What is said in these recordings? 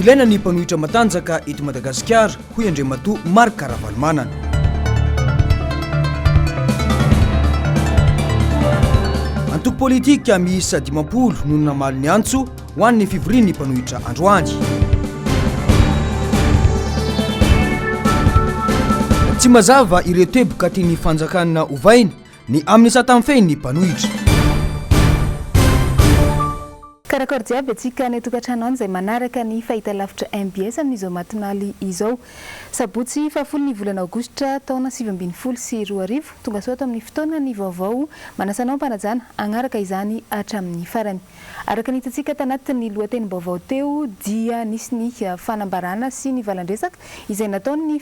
Ilaina ny mpanohitra matanjaka eto Madagasikara, hoy Andriamatoa Marc Ravalomanana. Antoko politika miisa 50 no namaly ny antso ho an'ny fivorian'ny mpanohitra androany. Tsy mazava ireo teboka tian'ny fanjakana ovaina ny amin'ny sata mifehy ny mpanohitra. Karakara jiaby antsika any an-tokantrano any izay manaraka ny fahitalavitra mbs amin'izao matinaly izao. Sabotsy fahafolo ny volana aogositra taona 2019. Tongasoa ato amin'ny fotoanan'ny vaovao. Manasa anao am-panajana hagnaraka izany hatramin'ny farany. Araka ny hitantsika tanatin'ny lohatenim-baovao teo dia nisy ny fanambarana sy ny valan-dresaka izay nataon'ny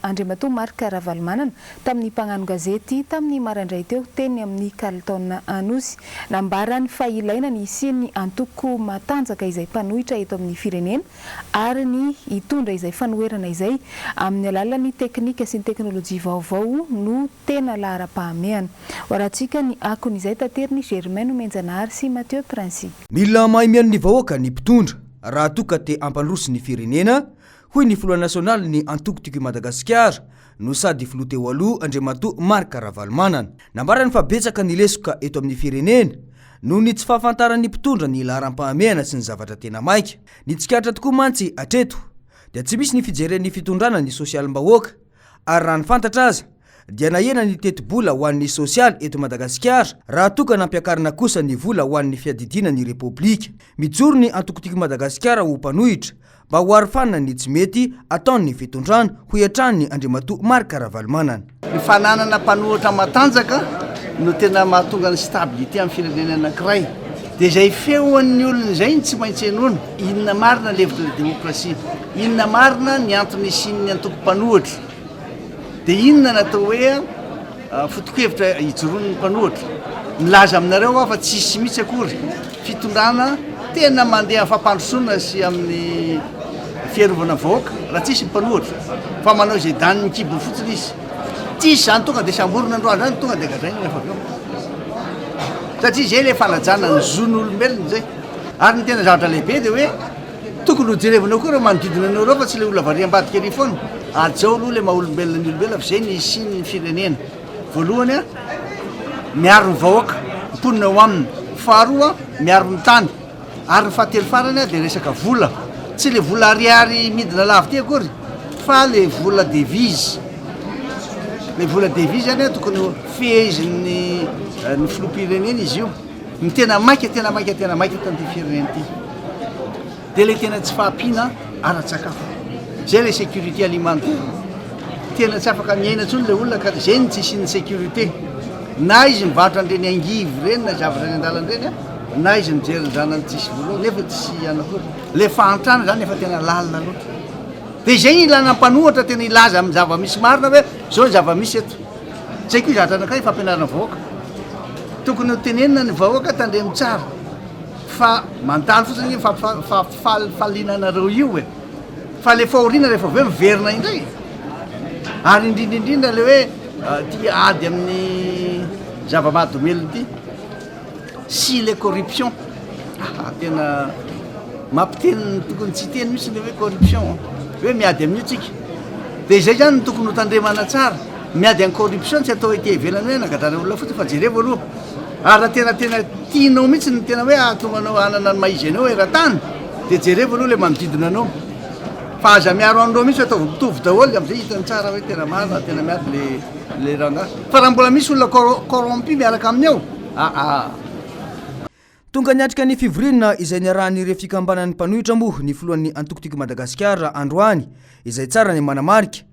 Andriamatoa Marc Ravalomanana tamin'ny mpagnano gazety tamin'ny maraindray teo teny amin'ny Carlton Anosy. Nambarany fa ilaina ny hisian'ny antoko matanjaka izay mpanohitra eto amin'ny firenena ary ny hitondra izay fanoherana izay amin'ny alalan'ny teknika sy ny teknolojia vaovao no tena laharam-pahamehana. Ho arahantsika ny akon'izay taterin'i Germain Nomenjanahary sy Mathieu Princy. Mila mahay mihaino ny vahoaka ny mpitondra raha toa ka te hampandroso ny firenena, hoy ny filoha nasionalin'ny antoko Tiako i Madagasikara no sady filoha teo aloha Andriamatoa Marc Ravalomanana. Nambarany fa betsaka ny lesoka eto amin'ny firenena noho ny tsy fahafantaran'ny mpitondra ny laharam-pahamehana sy ny zavatra tena maika. Ny tsikaritra tokoa mantsy hatreto dia tsy misy ny fijeren'ny fitondrana ny sosialim-bahoaka ary raha ny fantatra aza dia nahena ny tetibola ho an'ny sosialy eto Madagasikara raha toa ka nampiakarina kosa ny vola ho an'ny fiadidiana ny Repoblika. Mijoro ny antoko Tiako i Madagasikara ho mpanohitra mba ho arofanina ny tsy mety ataon'ny fitondrana, hoy hatrany Andriamatoa Marc Ravalomanana. Ny fananana mpanohitra matanjaka no tena mahatonga ny stabilité amin'ny firenena anankiray. Dia izay feon'ny olona izay no tsy maintsy henoina. Inona marina ny hevitry ny demokrasia? Inona marina ny antony hisian'ny antoko mpanohitra? Dia inona no atao hoe foto-kevitra ijoroan'ny mpanohitra? Milaza aminareo aho fa tsy hisy mihitsy akory fitondrana tena mandeha amin'ny fampandrosoana sy amin'ny fiarovana vahoaka raha tsisy ny mpanohitra fa manao izay danin'ny kibony fotsiny izy. Tsisy izany tonga dia samborina androany izany tonga dia gadraina rehefa avy eo. Satria izay ilay fanajana ny zon'olombelona izay. Ary ny tena zavatra lehibe dia hoe Tokony ho jerevinao koa ireo manodidina anao ireo fa tsy ilay olona variana ambadika ery foana. Hajao aloha ilay maha olombelona ny olombelona fa izay no hisian'ny firenena. Voalohany a, miaro ny vahoaka, ny mponina ao aminy. Faharoa, miaro ny tany. Ary ny fahatelo farany a, dia resaka vola. Tsy ilay vola ariary midina lavitra ity akory fa ilay vola devise. Ilay vola devise zany a, tokony ho fehezin'ny ny filoham-pirenena izy io. Ny tena maika, tena maika, tena maika eto amin'ity firenena ity dia ilay tena tsy fahampiana ara-tsakafo. Izay ilay sécurité alimentaire. Tena tsy afaka miaina intsony ilay olona ka izay no tsy isian'ny sécurité. Na izy mivarotra an'ireny angivy ireny na zavatra any an-dalana ireny, na izy mijery ny zanany tsisy vola nefa tsy hanao akory. Ilay fahantrana izany efa tena lalina loatra. Dia izay ny ilana mpanohatra tena hilaza amin'ny zava-misy marina hoe izao ny zava-misy eto. Zay koa zavatra anankiray fampianarana vahoaka. Tokony ho tenenina ny vahoaka tandremo tsara fa mandalo fotsiny io fampifalifaliana anareo io e. Fa le fahoriana rehefa avy eo miverina indray. Ary indrindra indrindra le hoe ty ady amin'ny zava-mahadomelina ity. Sy le corruption. Aha, tena mampiteny ny tokony tsy hiteny mihitsy le hoe corruption. Hoe miady amin'io tsika. Dia izay zany no tokony ho tandremana tsara. Miady amin'ny corruption tsy atao ety ivelany hoe anagadrana olona fotsiny fa jerevo aloha. Ary raha tena tena tianao mihitsy ny tena hoe hahatonga anao hanana ny maha izy anao eran-tany dia jerevo aloha le manodidina anao. Fa aza miaro an'ireo mihitsy hoe ataovy mitovy daholo amin'izay hitany tsara hoe tena marina tena miady le le rangahy. Fa raha mbola misy olona corrompu miaraka aminy ao, aa. Tonga niatrika ny fivoriana izay niarahan'ireo fikambanan'ny mpanohitra moa ny filohan'ny antoko Tiako i Madagasikara androany izay tsara ny manamarika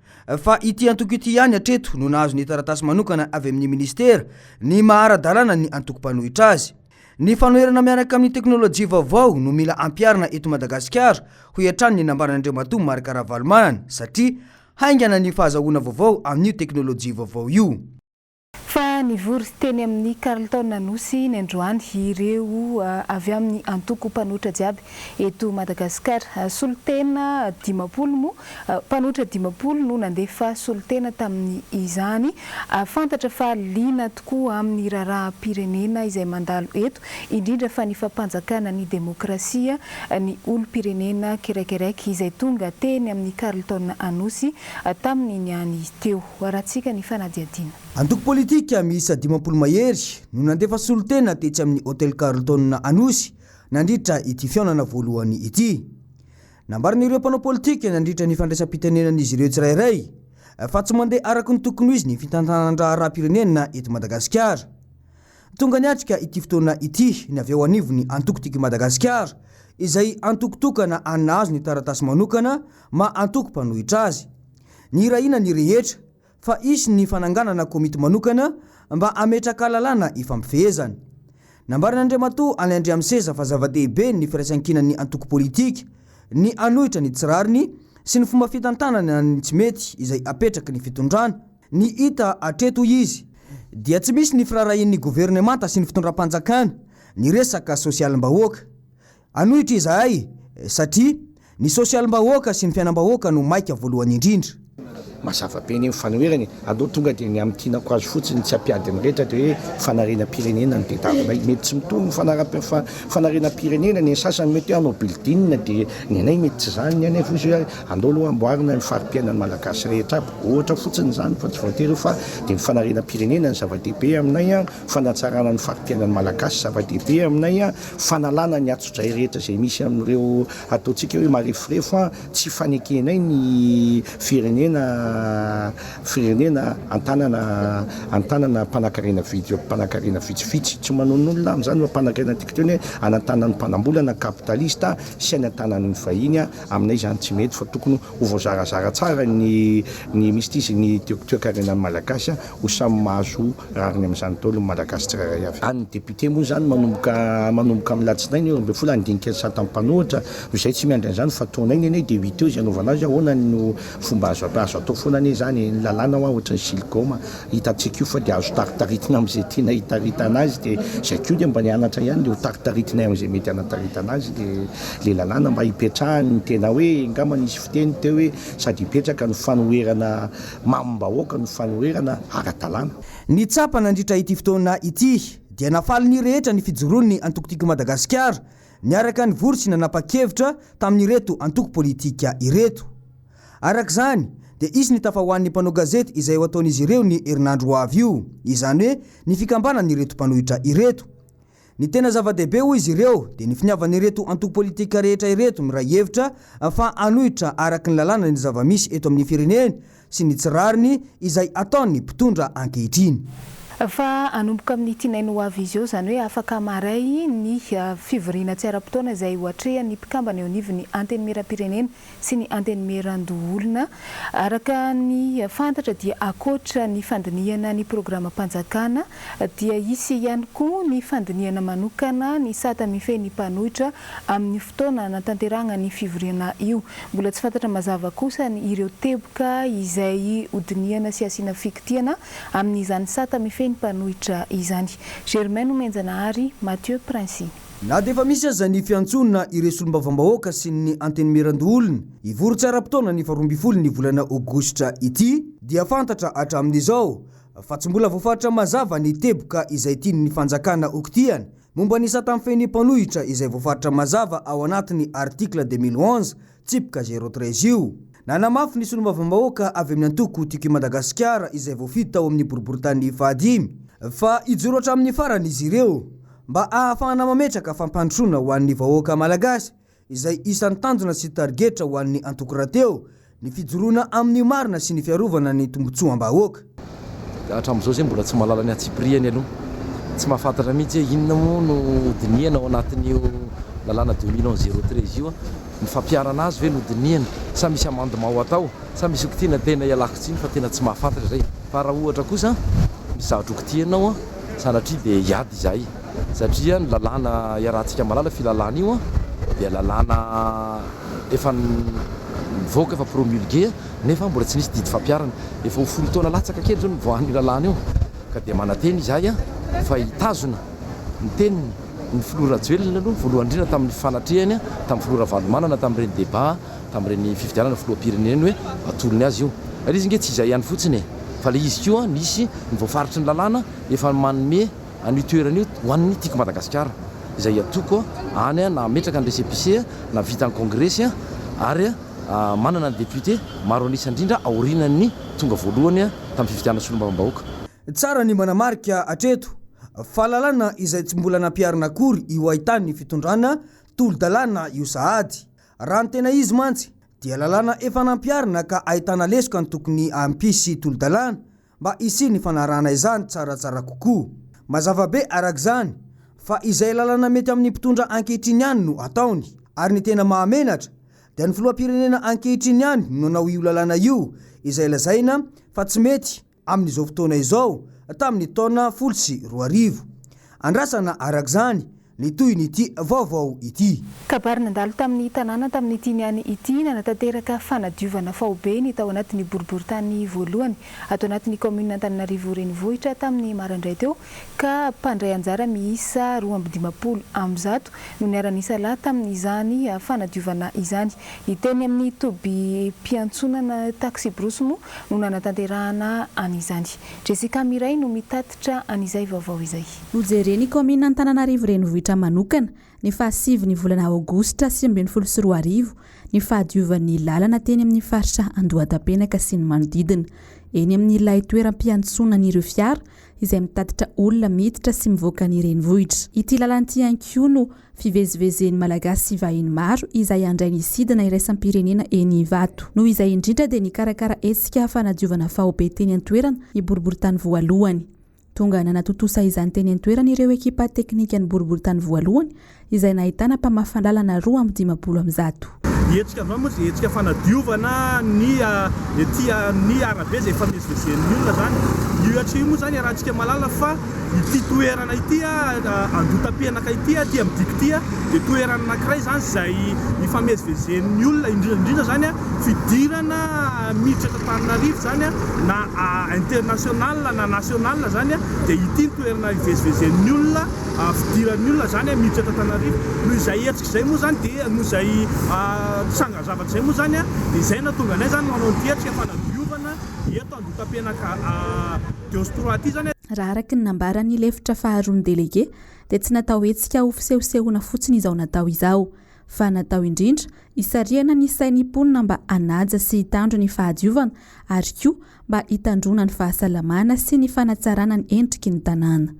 fa ity antoko ity ihany hatreto no nahazo ny taratasy manokana avy amin'ny minisitera ny maha ara-dalàna ny antoko mpanohitra azy. Ny fanoherana miaraka amin'ny teknolojia vaovao no mila ampiharina eto Madagasikara hoy hatrany ny nambaran'Andriamatoa Marc Ravalomanana satria haingana ny fahazahoana vaovao amin'io teknolojia vaovao io. Fa nivory teny amin'ny Carlton Anosy ny androany ireo avy amin'ny antoko mpanohitra jiaby eto Madagasikara. Solontena 50 moa, mpanohitra 50 no nandefa solontena tamin'izany. Fantatra fa liana tokoa amin'ny raharaham-pirenena izay mandalo eto, indrindra fa ny fampanjakana ny demokrasia ny olom-pirenena kiraikiraiky izay tonga teny amin'ny Carlton Anosy tamin'iny any teo. Ho arahantsika ny fanadihadiana. Antoko politika miisa 50 mahery no nandefa solontena tetsy amin'ny Hotel Carlton Anosy nandritra ity fihaonana voalohany ity. Nambaran'ireo mpanao politika nandritra ny fandraisam-pitenenan'izy ireo tsirairay fa tsy mandeha araka ny tokony ho izy ny fitantanan-draharaham-pirenena eto Madagasikara. Tonga niatrika ity fotoana ity ny avy ao anivon'ny antoko Tiako i Madagasikara izay antoko tokana any nahazo ny taratasy manokana maha antoko mpanohitra azy. Nirahina ny rehetra fa hisy ny fananganana komity manokana mba hametraka lalàna ifampifehezana. Nambaran'Andriamatoa Alain Andriamiseza fa zava-dehibe ny firaisankinan'ny antoko politika, ny hanohitra ny tsy rariny sy ny fomba fitantanana ny tsy mety izay apetraky ny fitondrana. Ny hita hatreto hoy izy dia tsy misy ny firaharahian'ny governemanta sy ny fitondram-panjakana ny resaka sosialim-bahoaka. Hanohitra izahay satria ny sosialim-bahoaka sy ny fiainam-bahoaka no maika voalohany indrindra. Mazava be anie ny fanoherana e! Aleo tonga dia ny amin'ny tianako azy fotsiny tsy hampiady ny rehetra dia hoe fanarenam-pirenena no tediavinay. Mety tsy mitovy ny fanarenam-pirenena, ny an'ny sasany mety hoe hanao building dia ny anay mety tsy izany, ny anay fotsiny hoe andao aloha amboarina ny fari-piainan'ny Malagasy rehetra aby. Ohatra fotsiny izany fa tsy voatery fa dia ny fanarenam-pirenena no zava-dehibe aminay, fanatsarana ny fari-piainan'ny Malagasy zava-dehibe aminay. Fanalana ny atsojay rehetra izay misy amin'ireo ataontsika hoe mareforefo an, tsy fanekenay ny firenena firenena an-tanana an-tanana mpanankarena vitsy mpanankarena vitsivitsy, tsy manonona amin'izany fa mpanankarena tiako teny hoe any an-tanan'ny mpanambola na kapitalista sy any an-tanan'ny vahiny an, aminay izany tsy mety fa tokony ho voazarazara tsara ny ny misy ity izy ny toekarenan'ny malagasy an. Ho samy mahazo rariny amin'izany daholo ny Malagasy tsirairay avy. Any député moa izany manomboka manomboka amin'ny latsinainy 12 handinika ny sata mpanohitra no izay tsy miandry an'izany fa ataonay ny anay dia huit eo izay anaovana azy ahoana no fomba azo atao azo atao foana anie izany e ny lalàna hoa ohatran'ny siligaoma hitantsika io fa dia azo taritaritina amin'izay tiana hitaritana azy dia izay koa dia mba nianatra ihany dia ho taritaritinay amin'izay mety hanataritana azy le le lalàna mba hipetrahany ny tena hoe angamba nisy fiteny teo hoe sady hipetraka ny fanoherana Mamim-bahoaka ny fanoherana ara-dalàna. Ny tsapa nandritra ity fotoana ity dia nafaly ny rehetra ny fijoroan'ny antoko Tiako i Madagasikara niaraka nivory sy nanapa-kevitra tamin'ireto antoko politika ireto. Araka izany dia hisy ny tafa ho an'ny mpanao gazety izay ho ataon'izy ireo ny herinandro ho avy io, izany hoe ny fikambanan'ireto mpanohitra ireto. Ny tena zava-dehibe hoy izy ireo dia ny finiavan'ireto antoko politika rehetra ireto miray hevitra fa hanohitra araka ny lalàna ny zava-misy eto amin'ny firenena sy ny tsy rariny izay ataon'ny mpitondra ankehitriny. Fa hanomboka amin'ny tinainy ho avy izy eo, izany hoe afaka maray ny fivoriana tsy ara-potoana izay ho atrehan'ny mpikambana eo anivon'ny Antenimierampirenena sy ny Antenimierandoholona. Araka ny fantatra dia ankoatra ny fandinihana ny programam-panjakana dia hisy ihany koa ny fandinihana manokana ny sata mifehy ny mpanohitra amin'ny fotoana hanatanterahana ny fivoriana io. Mbola tsy fantatra mazava kosa ny ireo teboka izay hodinihana sy hasiana fikitihana amin'izany sata mifehy ny mpanohitra izany. Germain Nomenjanahary, Mathieu Princi. Na dia efa misy aza ny fiantsoana ireo solombavambahoaka sy ny Antenimierandoholona hivory tsy ara-potoana ny faharoambinifolo ny volana aogositra ity dia fantatra hatramin'izao fa tsy mbola voafaritra mazava ny teboka izay tian'ny fanjakana hokitihana momba ny sata mifehy ny mpanohitra izay voafaritra mazava ao anatin'ny article 2011 tsipika zéro treize io. Nanamafy ny solombavambahoaka avy amin'ny antoko Tiako i Madagasikara izay voafidy tao amin'ny boriborintany fahadimy fa hijoro hatramin'ny farany izy ireo mba hahafahana mametraka fampandrosoana ho an'ny vahoaka malagasy izay isan'ny tanjona sy tarigetra ho an'ny antoko rahateo ny fijoroana amin'ny marina sy ny fiarovana ny tombontsoam-bahoaka. Hatramin'izao izay mbola tsy mahalala ny antsipiriany aloha. Tsy mahafantatra mihitsy hoe inona moa no hodinihana ao anatin'io lalàna 2011 013 io. Ny fampiharana azy ve no dinihana sa misy amendement ho atao sa misy hokitihina? Tena ialako tsiny fa tena tsy mahafantatra izay. Fa raha ohatra kosa misy zavatra hokitihina ao sanatria dia hiady izahay satria ny lalàna iarahantsika mahalala fa io lalàna io dia lalàna efa nivoaka, efa promulgué nefa mbola tsy nisy didy fampiharana. Efa ho 10 taona latsaka kely izao no nivoahan'io lalàna io. Ka dia manantena izahay fa hitazona ny teniny ny filoha Rajoelina aloha voalohany indrindra tamin'ny fanatrehany tamin'ny filoha Ravalomanana tamin'ireny débat tamin'ireny fifidianana filoham-pirenena ireny hoe atolony azy io. Ary izy ange tsy izay ihany fotsiny e! Fa ilay izy koa nisy ny voafaritry ny lalàna efa manome an'io toerana io ho an'ny Tiako Madagasikara izay antoko any nametraka ny récépissé, nahavita ny kongresy ary manana ny député maro an'isa indrindra aorianan'ny tonga voalohany tamin'ny fifidianana solombavambahoaka. Tsara ny manamarika hatreto fa lalàna izay tsy mbola nampiharina akory io ahitan'ny fitondrana tolo-dalàna io sahady. Raha ny tena izy mantsy dia lalàna efa nampiharina ka ahitana lesoka ny tokony hampisy tolo-dalàna mba hisian'ny fanarahana izany tsaratsara kokoa. Mazava be araka izany fa izay lalàna mety amin'ny mpitondra ankehitriny ihany no ataony. Ary ny tena mahamenatra dia ny filoham-pirenena ankehitriny ihany no nanao io lalàna io izay lazaina fa tsy mety amin'izao fotoana izao tamin'ny taona 2010. Andrasana araka izany ny tohin'ity vaovao ity. Kabary nandalo tamin'ny tanàna tamin'ity niany ity nanatanteraka fanadiovana faobe ny tao anatin'ny boriborintany voalohany ato anatin'ny kaominina Antananarivo Renivohitra tamin'ny maraindray teo ka mpandray anjara miisa 152 no niara-nisalahy tamin'izany fanadiovana izany. Ny teny amin'ny tobim-piantsonana taksibrosy moa no nanatanterahana an'izany. Jessica Miray no mitatitra an'izay vaovao izay. Nojeren'ny kaominina Antananarivo Renivohitra manokana, ny fahasivy ny volana aogositra 2019, ny fahadiovan'ny lalana teny amin'ny faritra Andohatapenaka sy ny manodidina. Eny amin'ilay toeram-piantsonan'ireo fiara izay mitatitra olona miditra sy mivoaka ny renivohitra. Ity lalana ity ihany koa no fivezivezen'ny Malagasy sy vahiny maro izay handray ny sidina iraisam-pirenena eny Ivato. Noho izay indrindra dia nikarakara hetsika fanadiovana faobe teny an-toerana ny boriborintany voalohany. Tonga nanatontosa izany teny an-toerana ireo ekipa teknikan'ny boriborintany voalohany izay nahitana mpamafa lalana 152. Ny hetsika androany moa dia hetsika fanadiovana ny ety amin'ny arabe izay ifamezivezen'ny olona izany. Io hetsika io moa izany iarahantsika mahalala fa ity toerana ity Andohatapenaka ity aty amin'ny diky ity dia toerana anankiray izany izay ifamezivezen'ny olona indrindra indrindra izany fidirana miditra eto Antananarivo izany na international na national izany dia ity ny toerana ivezivezen'ny olona fidiran'ny olona izany miditra eto Antananarivo. Noho izay hetsika izay moa izany dia noho izay trangan-javatra izay moa izany dia izay no nahatonga anay izany manao an'ity hetsika fanadiovana eto Andohatapenaka deux trois ity izany. Raha araka ny nambaran'ny lefitra faharoan'ny delege dia tsy natao hetsika ho fisehosehoana fotsiny izao natao izao fa natao indrindra hisarihana ny sain'ny mponina mba hanaja sy hitandro ny fahadiovana ary koa mba hitandroana ny fahasalamana sy ny fanatsarana ny endriky ny tanàna.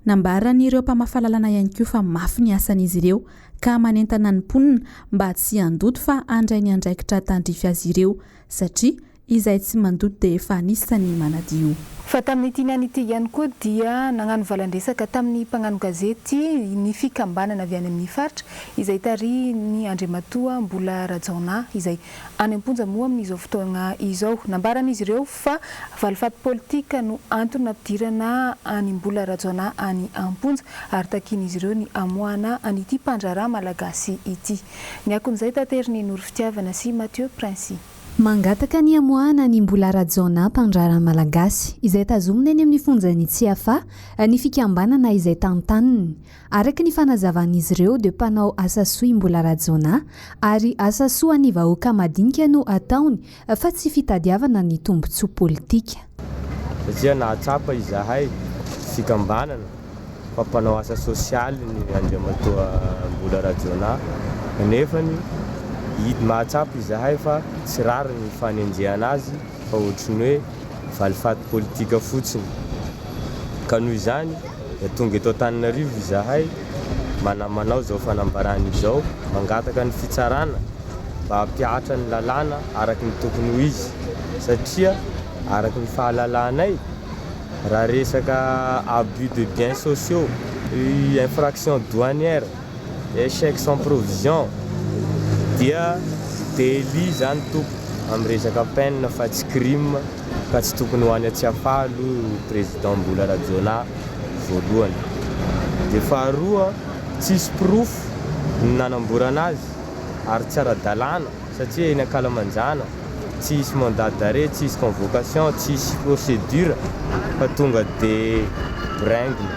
Nambaran'ireo mpamafa lalana ihany koa fa mafy ny asan'izy ireo ka manentana ny mponina mba tsy handoto fa handray ny andraikitra tandrify azy ireo satria Izay tsy mandoto dia efa anisan'ny manadio. Fa tamin'ity niany ity ihany koa dia nagnano valan-dresaka tamin'ny mpagnano gazety ny fikambanana avy any amin'ny faritra izay tarihin'ny Andriamatoa Mbola Rajaonah izay any am-ponja moa amin'izao fotoagna izao. Nambaran'izy ireo fa valifaty politika no antony nampidirana an'i Mbola Rajaonah any am-ponja ary takian'izy ireo ny hamoahana an'ity mpandraharaha malagasy ity. Ny akon'izay taterin'i Noro Fitiavana sy Mathieu Princi. Mangataka ny hamoahana an'i Mbola Rajaonah mpandraharaha malagasy izay tazomina eny amin'ny fonjan'i Tsiafahy ny fikambanana izay tantaniny. Araka ny fanazavan'izy ireo dia mpanao asa soa i Mbola Rajaonah ary asa soa an'ny vahoaka madinika no ataony fa tsy fitadiavana ny tombontsoa politika. Satria nahatsapa izahay fikambanana fa mpanao asa sosialy ny Andriamatoa Mbola Rajaonah kanefany mahatsapa izahay fa tsy rariny ny fanenjehana azy fa ohatry ny hoe valifaty politika fotsiny ka noho izany dia tonga eto Antananarivo izahay manao izao fanambarana izao mangataka ny fitsarana mba hampihatra ny lalàna araka ny tokony ho izy satria araka ny fahalalanay Raha resaka abus de biens sociaux, infraction douanière, chèque sans provision dia délit zany tompoko amin'ny resaka peine fa tsy crime ka tsy tokony ho any Tsiafahy aloha io président Mbola Rajaonah voalohany. Dia faharoa tsisy porofo ny nanamborana azy ary tsy ara-dalàna satria eny ankalamanjana. Tsisy mandat d'arrêt, tsisy convocation, tsisy procédure fa tonga de bringue.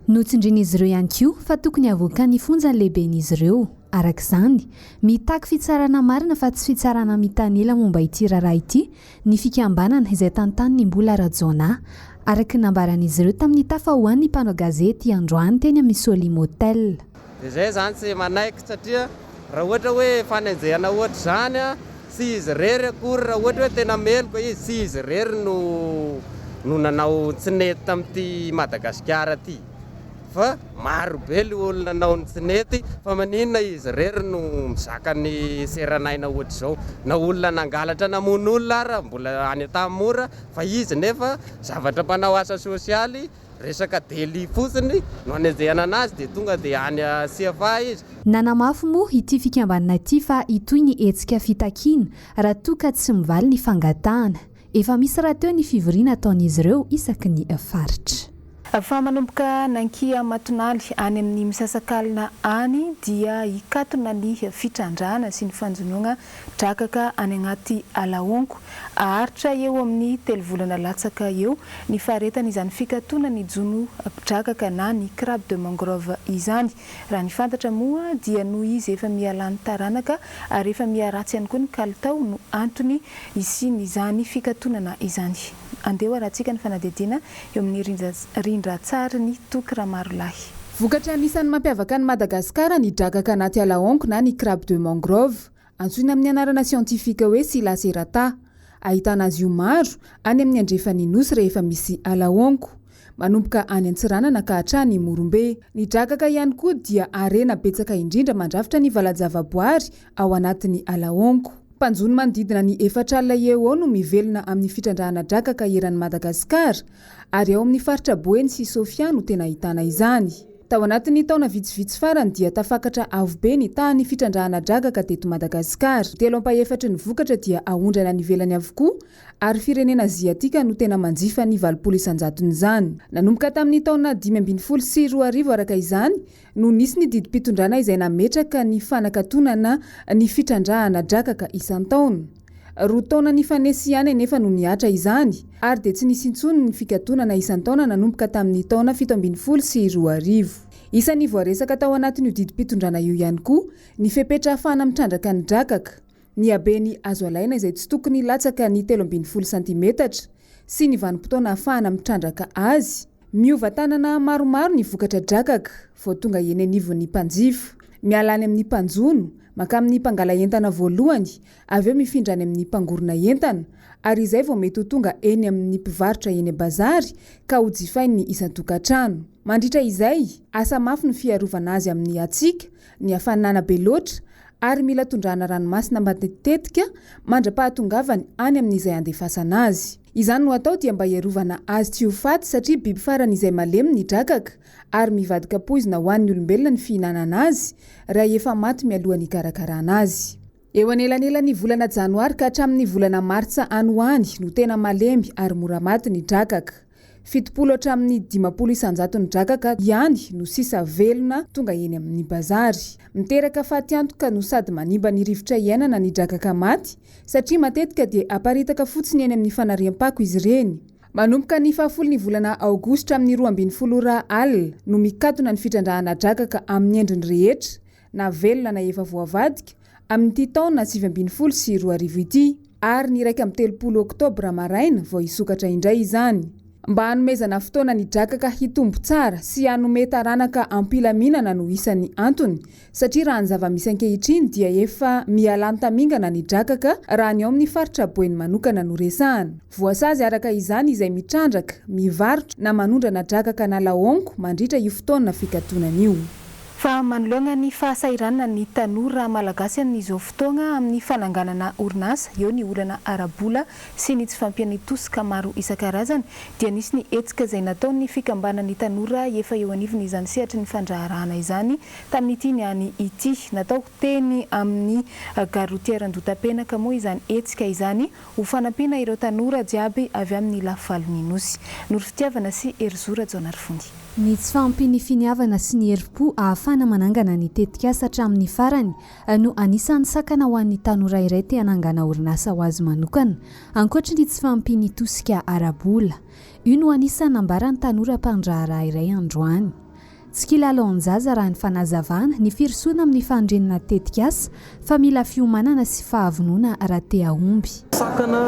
Notsindrin'izy ireo ihany koa fa tokony havoakan'ny fonja ny lehiben'izy ireo. Araka izany, mitaky fitsarana marina fa tsy fitsarana mitanila momba ity raharaha ity ny fikambanana izay tantanin'i Mbola Rajaonah, araka ny nambaran'izy ireo tamin'ny tafa ho an'ny mpanao gazety androany teny amin'ny Solim Hotel. Dia zay zany tsy manaiky satria raha ohatra hoe fanenjehana ohatr'izany tsy izy irery akory raha ohatra hoe tena meloka izy tsy izy irery no no nanao tsy nety tamin'ity Madagasikara ty fa maro be le olona nanao ny tsy nety fa maninona izy irery no mizaka ny seran'aina ohatr'izao na olona nangalatra namono olona ara mbola any Antanimora fa izy nefa zavatra mpanao asa sosialy Resaka délit fotsiny no anenjehana anazy dia tonga dia any CFA izy. Nanamafy moa ity fikambanana ity fa hitohy ny hetsika fitakiana raha toa ka tsy mivaly ny fangatahana. Efa misy rahateo ny fivoriana ataon'izy ireo isaky ny faritra. Fa manomboka nankia matonaly any amin'ny misasakalina any dia hikatona ny fitrandrahana sy ny fanjonoana drakaka any agnaty ala honko. Haharitra eo amin'ny telo volana latsaka eo ny faharetan'izany fikatona ny jono drakaka na ny crabe de mangrove izany. Raha ny fantatra moa dia noho izy efa miha lany taranaka ary efa miha ratsy ihany koa ny kalitao no antony hisian'izany fikatonana izany. Andeha ho arahantsika ny fanadihadiana eo amin'ny rindran-tsarin'i Toky Ramarolahy. Vokatra anisan'ny mampiavaka an'i Madagasikara ny drakaka anaty ala honko na ny crabe de mangrove. Antsoina amin'ny anarana siantifika hoe Scylla serrata. Ahitana azy io maro any amin'ny andrefan'ny Nosy rehefa misy ala honko. Manomboka any Antsiranana ka hatrany Morombe. Ny drakaka ihany koa dia harena betsaka indrindra mandrafitra ny valan-javaboary ao anatin'ny ala honko. Mpanjono manodidina ny 40 eo eo no mivelona amin'ny fitrandrahana drakaka eran'i Madagasikara ary ao amin'ny faritra Boeny sy Sofia no tena ahitana izany. Tao anatin'ny taona vitsivitsy farany dia tafakatra avo be ny tahan'ny fitrandrahana drakaka teto Madagasikara. Telo ampahefatry ny vokatra dia aondrana any ivelany avokoa ary firenena aziatika no tena manjifa ny 80 isan-jaton'izany. Nanomboka tamin'ny taona 2015 araka izany no nisy ny didim-pitondrana izay nametraka ny fanakatonana ny fitrandrahana drakaka isan-taona. Roa taona nifanesy ihany anefa no nihatra izany, ary dia tsy nisy intsony ny fikatonana isan-taona nanomboka tamin'ny taona 2017. Isan'ny voaresaka tao anatin'io didim-pitondrana io ihany koa ny fepetra ahafahana mitrandraka ny drakaka, ny habeny azo alaina izay tsy tokony hilatsaka ny 13 santimetatra, sy ny vanim-potoana ahafahana mitrandraka azy. Miova tanana maromaro ny vokatra drakaka vao tonga eny anivon'ny mpanjifa. Miala any amin'ny mpanjono, mankamin'ny mpangala entana voalohany, avy eo mifindra any amin'ny mpangorona entana, ary izay vao mety ho tonga eny amin'ny mpivarotra eny bazary ka ho jifain'ny isan-tokantrano. Mandritra izay, asa mafy ny fiarovana azy amin'ny hatsiaka, ny hafanana be loatra, ary mila tondrahana ranomasina matetitetika mandra-pahatongavany any amin'izay handefasana azy. Izany no atao dia mba hiarovana azy tsy ho faty satria biby farany izay malemy ny drakaka ary mivadika poizina ho an'ny olombelona ny fihinanana azy raha efa maty mialohan'ny hikarakarana azy. Eo anelanelan'ny volana janoary ka hatramin'ny volana martsa any ho any no tena malemy ary mora maty ny drakaka. 70 hatramin'ny 50 isan-jaton'ny drakaka ihany no sisa velona tonga eny amin'ny bazary. Miteraka fatiantoka no sady manimba ny rivotra iainana ny drakaka maty satria matetika dia aparitaka fotsiny eny amin'ny fanariam-pako izy ireny. Manomboka ny fahafolo ny volana aogositra amin'ny 12 ora alina no mikatona ny fitrandrahana drakaka amin'ny endriny rehetra na velona na efa voavadika, amin'ity taona 2019 ity, ary ny 31 oktobra maraina vao hisokatra indray izany. Mba hanomezana fotoana ny drakaka hitombo tsara sy hanome taranaka am-pilaminana no isan'ny antony, satria raha ny zava-misy ankehitriny dia efa mihalany tamingana ny drakaka raha ny ao amin'ny faritra Boeny manokana no resahana. Voasazy araka izany izay mitrandraka, mivarotra na manondrana drakaka na laongo mandritra io fotoana fikatonana io. Fa manoloana ny fahasahiranan'ny tanora malagasy amin'izao fotoana amin'ny fananganana orinasa, eo ny olana ara-bola sy ny tsy fahampian'ny tosika maro isan-karazany, dia nisy ny hetsika izay nataon'ny fikambanan'ny tanora efa eo anivon'izany sehatry ny fandraharahana izany tamin'ity niany ity. Natao teny amin'ny gare routière Andohatapenaka moa izany hetsika izany ho fanampiana ireo tanora jiaby avy amin'ny lafivalon'ny Nosy. Noro Fitiavana sy Herizo Rajaonarivony. Ny tsy fahampian'ny finiavana sy ny herim-po ahafahana. ahafahana manangana ny tetikasa hatramin'ny farany no anisan'ny sakana ho an'ny tanora iray te hanangana orinasa ho azy manokana, ankoatry ny tsy fahampian'ny tosika ara-bola. Io no anisan'ny nambaran'ny tanora mpandraharaha iray androany. Tsy kilalaon-jaza raha ny fanazavana, ny firosoana amin'ny fanorenana tetikasa fa mila fiomanana sy fahavonona raha te hahomby. Sakana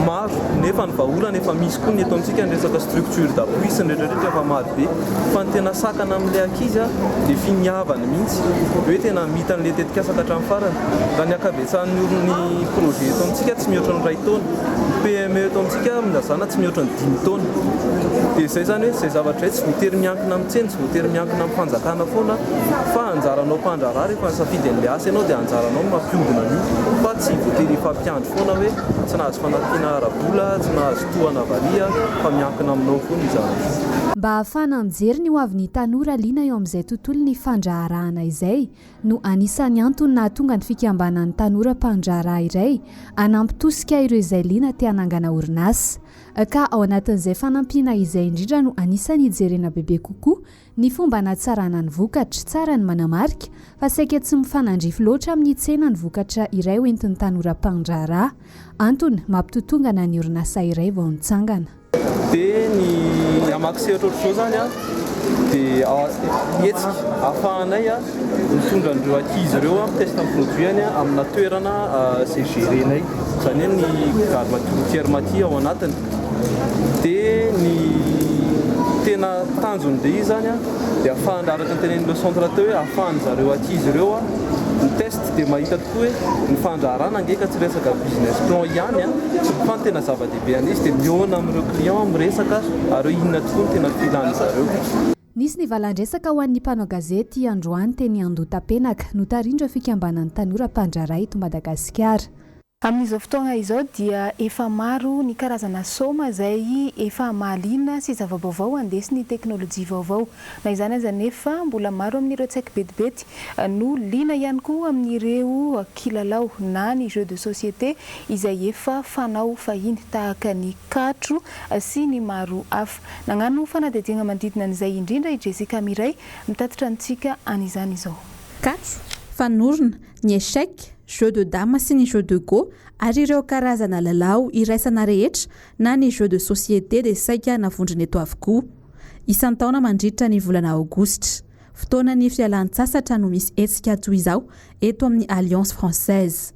maro nefa ny vahaolana efa misy koa ny eto amintsika ny resaka structure d'appui sy ny rehetra rehetra efa maro be fa ny tena sakana amin'ilay ankizy dia finiavany mihitsy hoe tena hamita an'ilay tetikasa ka hatramin'ny farany. Raha ny ankabetsahan'ny ny projet eto amintsika tsy mihoatra ny iray taona, ny PME eto amintsika milazana tsy mihoatra ny dimy taona. Dia izay izany hoe izay zavatra izay tsy voatery miankina amin'ny tsena, tsy voatery miankina amin'ny fanjakana foana fa anjaranao mpandraharaha rehefa nisafidy an'ilay asa ianao dia anjaranao no mampihodina an'io fa tsy voatery hifampiandry foana hoe tsy nahazo fanampiana ara-bola, tsy nahazo tohana avy ary fa miankina aminao foana io zavatra io. Mba hahafahana mijery ny hoavin'ny tanora liana eo amin'izay tontolon'ny fandraharahana izay no anisan'ny antony nahatonga ny fikambanan'ny tanora mpandraharaha iray hanampy tosika ireo izay liana te hanangana orinasa. Ka ao anatin'izay fanampiana izay indrindra no anisan'ny hijerena bebe kokoa ny fomba hanatsarana ny vokatra. Tsara ny manamarika fa saika tsy mifanandrify loatra amin'ny tsena ny vokatra iray hoentin'ny tanora mpandraharaha. Antony mampitotongana ny orinasa iray vao nitsangana. Dia ny hamaky sehatra ohatr'izao izany an, dia hetsika ahafahanay mitondra an'ireo ankizy ireo mi-test ny produit-ny amina toerana izay gérer-nay, izany hoe ny gare routière Mati ao anatiny. Dia ny tena tanjon'ilay izy izany an, dia ahafahana araka ny tenenin'ireo centre teo hoe ahafahan'izareo ankizy ireo mi-test dia mahita tokoa hoe ny fandraharahana ange ka tsy resaka business plan ihany an, fa ny tena zava-dehibe an'izy dia mihaona amin'ireo client, miresaka ary hoe inona tokoa no tena filan'izareo. Nisy ny valan-dresaka ho an'ny mpanao gazety androany teny Andohatapenaka, notarihin'ireo fikambanan'ny tanora mpandraharaha eto Madagasikara. Amin'izao fotoagna izao dia efa maro ny karazana sôma izay efa mahaliana sy zava-baovao andesin'ny teknolojia vaovao. Na izany aza anefa, mbola maro amin'ireo tsaiky betibety no liana ihany koa amin'ireo kilalao na ny jeux de société izay efa fanao fahiny tahaka ny katro sy ny maro hafa. Nagnano fanadihadiagna manodidina an'izay indrindra i Jessica Miray mitatitra amintsika an'izany izao. Katro, fanorona, ny échec, jeu de dame sy ny jeu de go ary ireo karazana lalao iraisana rehetra na ny jeu de société dia saika navondrona eto avokoa. Isan-taona mandritra ny volana aogositra, fotoanan'ny fialan-tsasatra no misy hetsika toy izao eto amin'ny Alliance Française.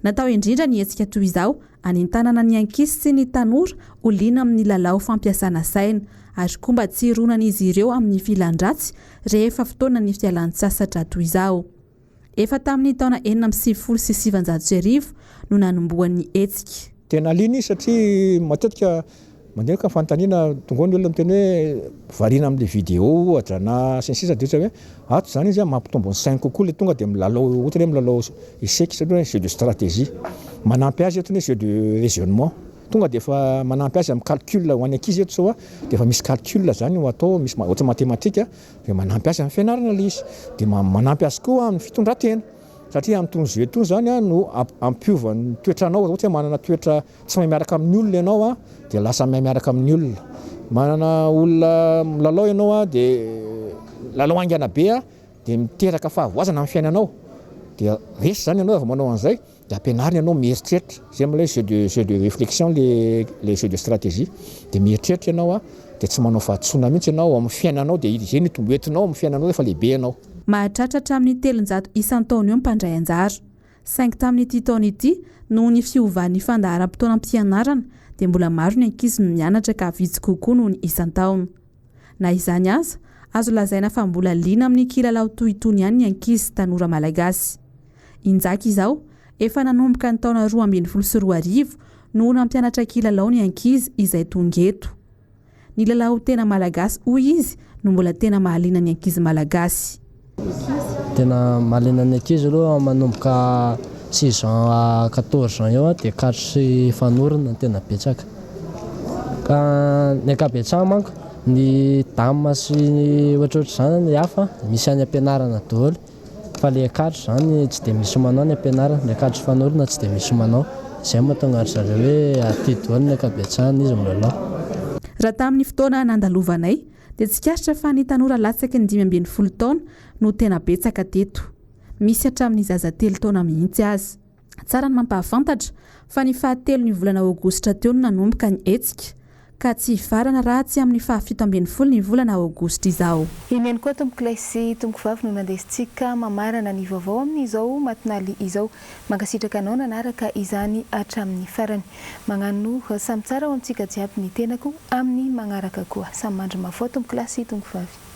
Natao indrindra ny hetsika toy izao hanentanana ny ankizy sy ny tanora ho liana amin'ny lalao fampiasana saina ary koa mba tsy hironan'izy ireo amin'ny filan-dratsy rehefa fotoanan'ny fialan-tsasatra toy izao. Efa tamin'ny taona 1996 no nanombohan'ny hetsika. Tena liana izy satria matetika mandeha ka fanontaniana tonga ao ny olona miteny hoe variana amin'ilay vidéo ohatra na sy ny sisa dia ohatra hoe ato izany izy mampitombo ny sainy kokoa ilay tonga dia milalao ohatra hoe milalao échec satria hoe jeu de stratégie manampy azy eto ny jeu de raisonnement tonga dia efa manampy azy amin'ny calcul ho an'ny ankizy eto izao dia efa misy calcul izany ho atao misy ohatra matematika Dia manampy azy amin'ny fianarana ilay izy. Dia manampy azy koa amin'ny fitondran-tena. Satria amin'itony jeu itony izany no hampiova ny toetranao. Raha ohatra hoe manana toetra tsy mahay miaraka amin'ny olona ianao dia lasa mahay miaraka amin'ny olona. Manana olona milalao ianao dia lalao haingana be dia miteraka fahavoazana amin'ny fiainanao. Dia resy izany ianao raha vao manao an'izay. Dia ampianarina ianao mieritreritra, izay moa ilay jeu de jeu de réflexion le le jeu de stratégie, dia mieritreritra ianao an, dia tsy manao fahadisoana mihitsy ianao ao amin'ny fiainanao, dia izay no hitombo entinao amin'ny fiainanao rehefa lehibe ianao. Mahatratra hatramin'ny 300 isan-taona eo ny mpandray anjara. Saingy tamin'ity taona ity, noho ny fiovan'ny fandaharam-potoanam-pianarana, dia mbola maro ny ankizy no mianatra ka vitsy kokoa noho ny isan-taona. Na izany aza, azo lazaina fa mbola liana amin'ny kilalao toy itony ihany ny ankizy sy tanora malagasy. I Njaka izao, efa nanomboka ny taona 2012 no nampianatra kilalao ny ankizy izay tonga eto. Ny lalao tena malagasy hoy izy no mbola tena mahaliana ny ankizy malagasy. Tena mahaliana ny ankizy aloha manomboka six ans à quatorze ans eo dia katro sy fanorona no tena betsaka. Ka ny ankabetsahany manko ny dame sy ny ohatrohatr'izany ny hafa misy any am-pianarana daholo fa le katro izany tsy dia misy manao any am-pianarana, le katro sy fanorona tsy dia misy manao. Izay no mahatonga an-dry zareo hoe aty daholo ny ankabetsahany izy milalao. Raha tamin'ny fotoana nandalovanay. dia tsikaritra fa ny tanora latsaky ny 15 taona no tena betsaka teto. Misy hatramin'ny zaza telo taona mihitsy aza. Tsara ny mampahafantatra fa ny fahatelon'ny volana aogositra teo no nanomboka ny hetsika ka tsy hifarana raha tsy amin'ny faha 17 ny volana aogositra izao. Iny ihany koa tompokolahy sy tompokovavy no nandesintsika mamarana ny vaovao amin'izao matinaly izao. Mankasitraka anao nanaraka izany hatramin'ny farany. Magnano samy tsara ho amintsika jiaby ny tenako amin'ny magnaraka koa. Samy mandry mafao tompokolahy sy tompokovavy.